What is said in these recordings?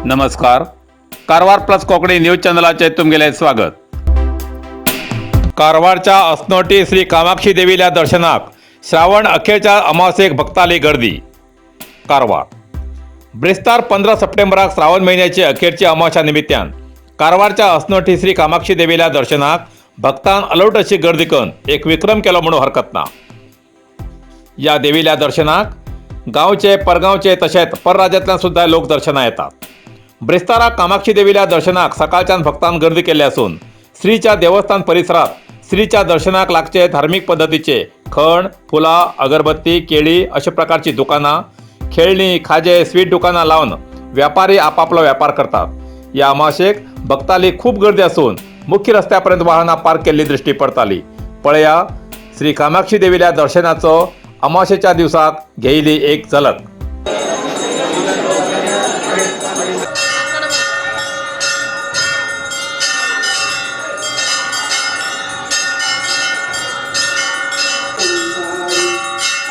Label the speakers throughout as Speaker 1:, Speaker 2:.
Speaker 1: नमस्कार, Karwar plus Konkani news चॅनलाचे तुमगेले स्वागत. कारवारच्या असनोटी श्री कामाक्षी देवील्या दर्शनाक श्रावण अखेरच्या अमावस्येक भक्ताली गर्दी. कारवार, ब्रेस्तार 15 सप्टेंबराक श्रावण म्हयन्याची अखेरची अमावस्या निमित्यान कारवारच्या असनोटी श्री कामाक्षी देवील्या दर्शनाक भक्तान अलोट अशी गर्दी करून एक विक्रम केलो म्हणून हरकत ना. या देवील्या दर्शनाक गांवचे, परगावचे तशेंच परराज्यांतल्यान सुद्धा लोक दर्शना येतात. ब्रेस्ताराक कामाक्षी देवील्या दर्शनाक सकाळच्यान भक्तान गर्दी केल्ली आसून श्रीच्या देवस्थान परिसरात श्रीच्या दर्शनाक लागचे धार्मिक पद्दतीचे खण, फुलां, अगरबत्ती, केळी अशा प्रकारची दुकानां, खेळणी, खाजे, स्वीट दुकानां लावन व्यापारी आपापलो व्यापार करतात. या अमावशेक भक्ताली खूब गर्दी आसून मुख्य रस्त्यापर्यंत वाहनां पार्क केल्ली दृष्टी पडताली. पळया श्री कामाक्षी देवील्या दर्शनाचो अमावशेच्या दिवसाक घेयली एक झलक.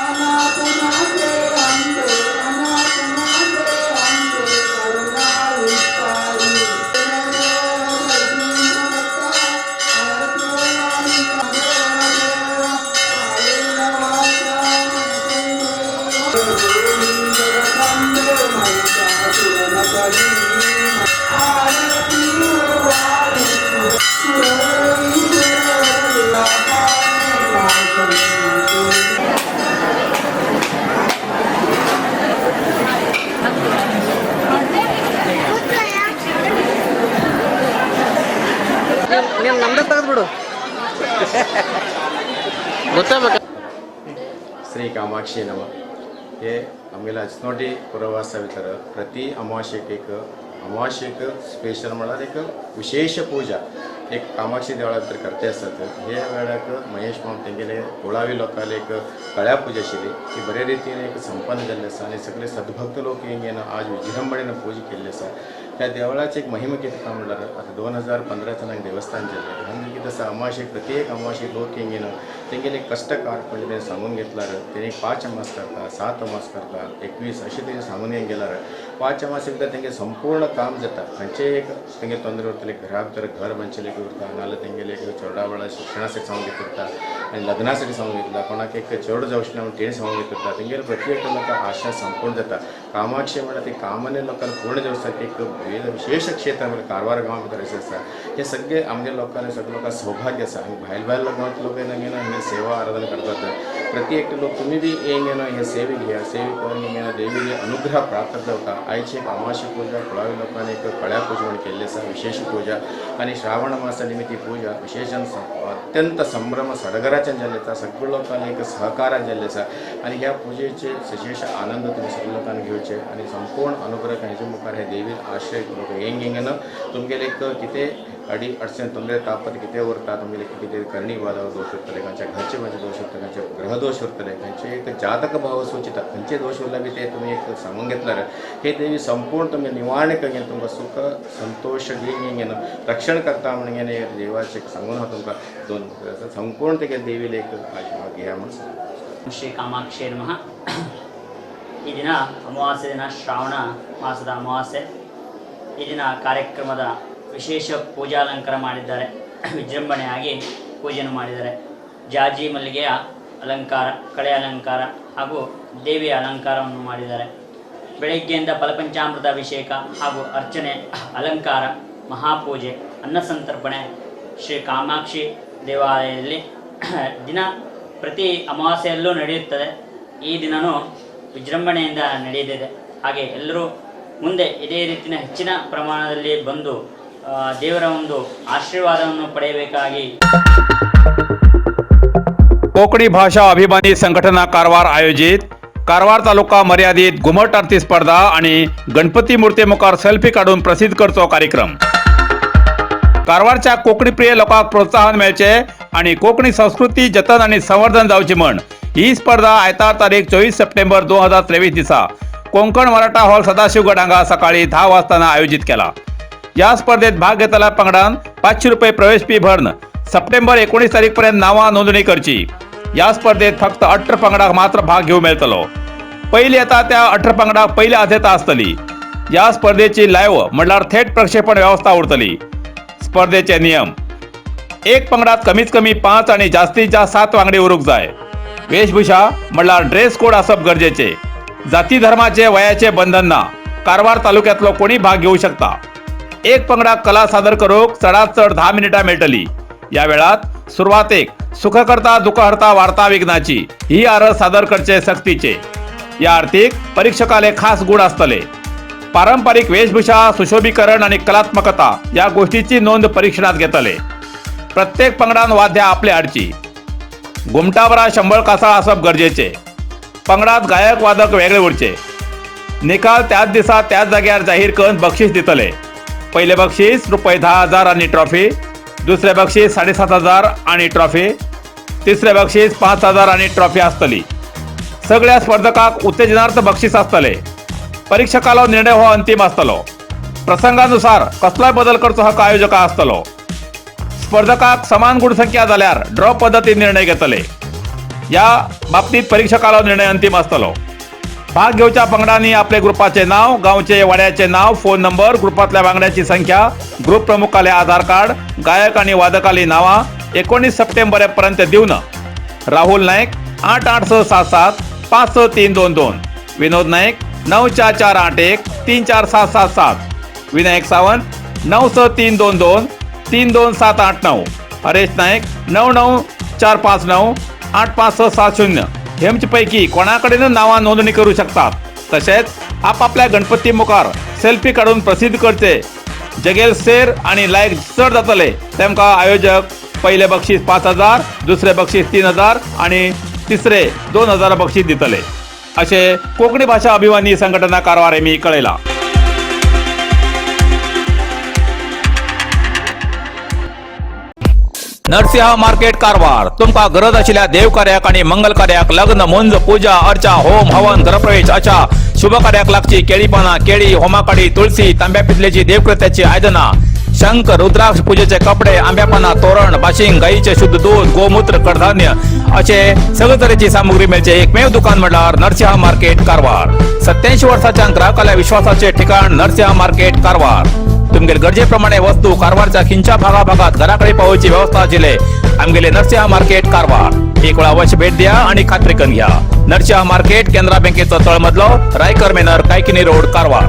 Speaker 2: अनाथनाथे अंबे, अनाथनाथे अंबे, करुणा विस्तारी. देव.
Speaker 3: ನೀನು ನಮ್ದೇ ತೆಗೆದ್ಬಿಡು. ಗೊತ್ತಾಗಬೇಕು.
Speaker 4: श्री कामाक्षी नम. हे आमगेले अचनोटी पुरवासा भितर प्रति अमावास्येक, एक अमावास्येक स्पेशल म्हळ्यार एक विशेष पूजा एक कामाक्षी देवळा भितर करते आसतात. हे वेळाक महेश माम तेंगेले कुळावी लोकांले एक कळ्या पुजा आशिल्ली, ती बरे रितीन एक संपन्न जाल्ली आसा आनी सगळे सद्भक्त लोक येवन आज विजृंभणेन पूजा केल्ली आसा. ह्या देवळाची एक महिमा कितें काय म्हणल्यार, आतां 2015 एक देवस्थान जालें आनी कितें आसा, अमावास्येक, प्रत्येक अमावास्येक लोक येवन तेंगेले कश्ट कारपण तें सांगून घेतल्यार तेणी 5 अमास करता, 7 अमास करता, 21 अशें तेणी सांगून येवन गेल्यार 5 अमासे भितर तेंगे संपूर्ण काम जाता. खंयचेय एक तेंगे तोंदरे उरतले, घरा भितर घर बांदचेलें एक उरता, नाजाल्यार तेंगेले एक चेडा बाळा शिक्षणासाठी सांगून घेत उरता आनी लग्नासाठी सांगून घेतला, कोणाक एक चेडो जावचें ना म्हणून तेणी सांगून घेत उरता. तेंगेले प्रत्येक लोकांक आशा संपूर्ण जाता. कामाक्षी म्हणल्यार ती कामाने लोकांक पूर्ण जावसाठी एक विशेष क्षेत्र म्हणल्यार कारवार गांवा भितर अशें आसा. हे सगळे आमगे लोकांक, सगळे लोकांक सौभाग्य आसा आनी भायल भायल गांवांतले लोक येवन हे सेवा आराधना करतात. प्रति एक लोक तुमी बी येवन हे सेवे घेया, सेवे करून येवन देवीले अनुग्रह प्राप्त जावता. आयची एक अमावस्या पूजा कुळावी लोकांनी एक कळ्या पूजा म्हणून केल्ली आसा, विशेष पूजा आनी श्रावण मासा निमित्त ही पूजा विशेषान अत्यंत संभ्रम सडगराच्यान जाल्ली आसा. सगळे लोकांनी एक सहकारान जाल्ली आसा आनी ह्या पुजेचे विशेष आनंद तुमी सगळे लोकांनी घेवचे आनी संपूर्ण अनुग्रह हेजे मुखार हे देवीन आश्रय लोक येंग येंगन तुमगेले एक कितें अडी अडचण, तुमगेले तापत कितें उरता, तुमगेले कितें करणी बाधा दोश उरतले, खंयच्या घरचे म्हणजे दोश उरतले, खंयचे ग्रह दोश उरतले, खंयचे एक जातक भाव सूचित खंयचे दोश उरला बी ते तुमी एक सांगून घेतल्यार हे देवी संपूर्ण तुमी निवारण करून तुमकां सुख संतोश घेवन रक्षण करता म्हणून हे देवाचे सांगून हांव तुमकां दोन संपूर्ण तेगे देवीले एक आशीर्वाद घेया म्हणून सांगता.
Speaker 5: ಶ್ರೀ ಕಾಮಾಕ್ಷಿ ನಮಃ. ಈ ದಿನ ಅಮಾವಾಸ್ಯೆ ದಿನ, ಶ್ರಾವಣ ಮಾಸದ ಅಮಾವಾಸ್ಯೆ. ಈ ದಿನ ಕಾರ್ಯಕ್ರಮದ ವಿಶೇಷ ಪೂಜಾಲಂಕಾರ ಮಾಡಿದ್ದಾರೆ. ವಿಜೃಂಭಣೆಯಾಗಿ ಪೂಜೆಯನ್ನು ಮಾಡಿದ್ದಾರೆ. ಜಾಜಿ ಮಲ್ಲಿಗೆಯ ಅಲಂಕಾರ, ಕಳೆ ಅಲಂಕಾರ ಹಾಗೂ ದೇವಿಯ ಅಲಂಕಾರವನ್ನು ಮಾಡಿದ್ದಾರೆ. ಬೆಳಗ್ಗೆಯಿಂದ ಫಲಪಂಚಾಮೃತ ಅಭಿಷೇಕ ಹಾಗೂ ಅರ್ಚನೆ, ಅಲಂಕಾರ, ಮಹಾಪೂಜೆ, ಅನ್ನಸಂತರ್ಪಣೆ ಶ್ರೀ ಕಾಮಾಕ್ಷಿ ದೇವಾಲಯದಲ್ಲಿ ದಿನ ಪ್ರತಿ ಅಮಾವಾಸ್ಯೆಯಲ್ಲೂ ನಡೆಯುತ್ತದೆ. ಈ ದಿನವೂ ವಿಜೃಂಭಣೆಯಿಂದ ನಡೆಯುತ್ತಿದೆ. ಹಾಗೆ ಎಲ್ಲರೂ ಮುಂದೆ ಇದೇ ರೀತಿಯ ಹೆಚ್ಚಿನ ಪ್ರಮಾಣದಲ್ಲಿ ಬಂದು ದೇವರ ಒಂದು ಆಶೀರ್ವಾದವನ್ನು ಪಡೆಯಬೇಕಾಗಿ.
Speaker 1: कोकणी भाषा अभिमानी संघटना कारवार आयोजित कारवार तालुका मर्यादित घुमट आरती स्पर्धा आणि गणपती मूर्ती मुखार सेल्फी काढून प्रसिद्ध करचो कार्यक्रम. कारवारच्या कोकणी प्रिय लोकांक प्रोत्साहन मेळचे आणि कोकणी संस्कृती जतन आणि संवर्धन जावची म्हण ही स्पर्धा आयतार तारीख 24 सप्टेंबर 2023 दिसा कोंकण मराठा हॉल, सदाशिवगड हांगा सकाळी 10 वाजताना आयोजित केला. या स्पर्धेत भाग घेतलेल्या पंगडान 500 रुपये प्रवेश फी भरून सप्टेंबर 19 तारीख पर्यंत नावां नोंदणी करची. या स्पर्धेत फक्त 18 पंगडाक मात्र भाग घेऊ मेळटलो. पयली येता त्या 18 पंगडाक पयली आद्यता आसतली. ह्या स्पर्धेची लायव्ह म्हणल्यार थेट प्रक्षेपण व्यवस्था उरतली. स्पर्धेचे नियम: एक पंगडात कमीत कमी 5 आणि जास्तीत जास्त 7 वांगडी उरूंक जाय. वेशभूषा म्हणल्यार ड्रेस कोड आसप गरजेचे. जाती, धर्माचे, वयाचे बंधन ना. कारवार तालुक्यातलो कोणी भाग घेऊ शकता. एक पंगडाक कला सादर करूक चडात चड 10 मिनिटां मेळटली. या वेळात सुरवातेक "सुखकर्ता दुःखहर्ता वार्ता विघ्नाची" ही आरत सादर करचे सक्तीचे. या आरतीक परीक्षकाले खास गुण आसतले. पारंपरिक वेशभूषा, सुशोभीकरण आणि कलात्मकता या गोष्टीची नोंद परीक्षणात घेतले. प्रत्येक पंगडान वाद्या आपले हाडची. घुमटाबरा शंबळ कासाळ आसप गरजेचे. पंगडात गायक, वादक वेगळे उरचे. निकाल त्याच दिसा त्याच जाग्यार जाहीर करून बक्षीस दितले. पहिले बक्षीस रुपये 10,000 आणि ट्रॉफी, दुसरे बक्षीस 7,500 आणि ट्रॉफी, तिसरे बक्षीस 5,000 आणि ट्रॉफी आसतली. सगळ्या स्पर्धकाक उत्तेजनार्थ बक्षीस आसतले. परीक्षकालो निर्णय हो अंतिम आसतलो. प्रसंगानुसार कसलोय बदल करचो हक्क आयोजका आसतलो. स्पर्धकाक समान गुणसंख्या जाल्यार ड्रॉ पद्दतीन निर्णय घेतले. या बाबतीत परीक्षकालो निर्णय अंतिम आसतलो. भाग घेवच्या पंगडांनी आपले ग्रुपाचे नाव, गावचे, वाड्याचे नाव, फोन नंबर, ग्रुपातल्या वांगड्यांची संख्या, ग्रुप प्रमुखाले आधार कार्ड, गायक आणि वादकाली नावां 19 सप्टेंबर पर्यंत दिवन राहुल नाईक 88677 56322, विनोद नाईक 94481 34777, विनायक सावंत 96322 32789, हरेश नाईक 99459 85670 हेमचे पैकी कोणाकडेन नावां नोंदणी करू शकतात. तशेंच आपापल्या गणपती मुखार सेल्फी काडून प्रसिद्ध करचे. जगेल शेर आणि लायक चड जातले तेमकां आयोजक पहिले बक्षीस 5,000, दुसरे बक्षीस 3,000 आणि तिसरे 2,000 बक्षीस दितले, असे कोकणी भाषा अभिमानी संघटना कारवार यांनी कळयला. नरसिंह मार्केट, कारवार. तुमकां गरज आशिल्ल्या देवकार्याक आणि मंगल कार्याक, लग्न, मुंज, पूजा अर्चा, होम हवन, घरप्रवेश अशा शुभ कार्याक लागची केळी पानां, केळी, होमाकाडी, तुळसी, तांब्या पितलेची देवकृत्याची आयदनां, शंख, रुद्राक्ष, पूजेचे कपडे, आंब्या पानां, तोरण, बाशिंग, गाईचे शुद्ध दूध, गोमूत्र, कडधान्य असे सगळे तरेची सामुग्री मेळचे एकमेव दुकान म्हळ्यार नरसिंह मार्केट, कारवार. 87 वर्साच्या ग्राहकाल्या विश्वासाचे ठिकाण नरसिंह मार्केट, कारवार. तुमगेले गरजेप्रमाणे वस्तू कारवारच्या खिंच्या भागाभागात घराकडे पावोवची व्यवस्था आशिल्ले आमगेले नरसिंह मार्केट, कारवार. एक वेळा अवश्य भेट द्या आणि खात्री करून घ्या. नरसिंह मार्केट, केनरा बँकेचो तळमजलो, रायकर मेनर, कायकिनी रोड, कारवार.